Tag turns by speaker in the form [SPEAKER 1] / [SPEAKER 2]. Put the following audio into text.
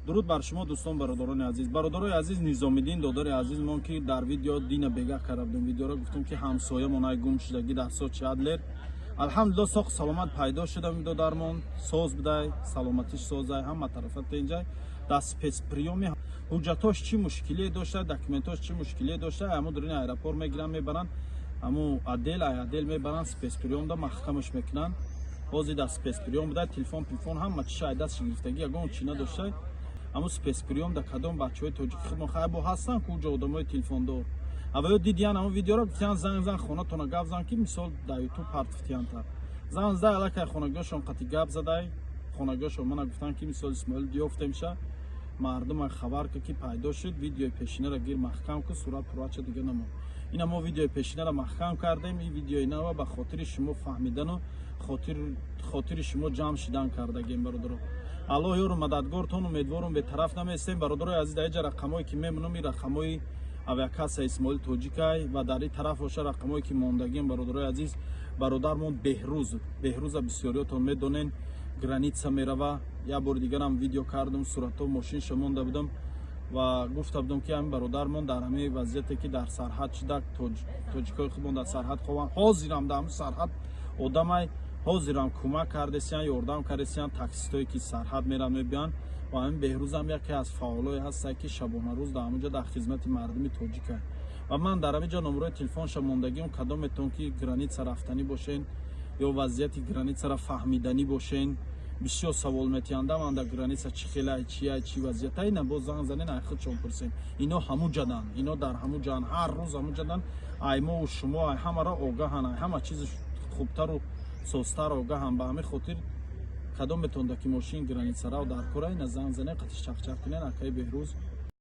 [SPEAKER 1] Дуруд бар шумо, дӯстон, бародарони азиз. Бародарои азиз, Низомиддин додари азизмон, ки дар видео дина бегаҳ карда будем, видеоро гуфтем, ки ҳамсоямон ай гум шудагӣ дар Сочи, Адлер, алҳамдулилло, соқ саломат пайдо шуда. Додармон соз будай, саломатиш созай, ҳама тарафа тенҷай. Дар спецприём и ҳуҷҷатош чӣ мушкилие дошта, документош чӣ мушкилие дошта, ҳамо дуруни аэропорт мегиранд, мебаранд ҳамо отдел, ай отдел мебаранд спецприём да, маҳкамаш мекунанд. Ҳозир дар спецприём буда, телефон, пилфон, ҳама чиша ай дастш гирифтагӣ, ягон чӣ надошта. Ҳамо спецприём да кадом бачаҳои тоҷики худмон хайбо ҳастанд, ку уҷо одамои телефондор аваё дидиян ҳамо видеоро, гуфтиян: «Занг зан, хонатона гап зан», ки мисол дар Ютуб партифтиянта. Занг зада, аллакай хонагиҳошон қати гап задай. Хонагиҳошон мана гуфтанд, ки мисол Исмоил ёфтемша, мардума хабар ка, ки пайдо шуд. Видеои пешинаро гир, маҳкам ку, сурат пурача дига намон. Ина мо видеои пешинаро маҳкам кардем, ин видеои нава ба хотири шумо фаҳмидану хотири шумо ҷамъ шидан кардагем. Бародаро, Аллоҳ ёру мададгортон, умедворум, бетараф наместем. Бародарои азиз, дар иҷа рақамҳое ки мемонам, ин рақамҳои авиакасса Исмоил Тоҷикай ва дар ин тараф боша рақамҳое ки мондагим. Бародарои азиз, бародармон Беҳрӯз, Беҳрӯза бисёриётон медонен, граница мерава. Як бори дигарам видео кардам, суратҳо мошинша монда будам ва гуфта будам, ки ҳамин бародармон дар ҳамин вазъияте, ки дар сарҳад шуда, тоҷикои худмон дар сарҳад хованд, ҳозирам дар ҳамин сарҳад одамай, ҳозирам кӯмак кардесиян, ёрдам кардесиян таксистое, ки сарҳад мераванд, мебиёнд. Ва ҳамин Беҳрӯзам яке аз фаъолое ҳастае, ки шабонарӯз дар ҳамин ҷо дар хизмати мардуми тоҷика. Ва ман дар ҳамин ҷо номерои телефонша мондагиам. Кадометон ки граница рафтанӣ бошен ё вазъияти границаро фаҳмиданӣ бошен, бисёр савол метиҳанда: ман дар граница чӣ хелай, чияй, чӣ вазъията, ина боз занг занен, ай худшон пурсен. Ино ҳамун ҷадан, ино дар ҳамун ҷаан, ҳар рӯз ҳамун ҷадан, ай мову шумо, ай ҳамаро огаҳан, ай ҳама чизи хубтару созтар огаҳан. Ба ҳамин хотир кадометонда ки мошин границарав дар кора, ина занг занен, қатиш чахчах кунен. Акаи Беҳрӯз.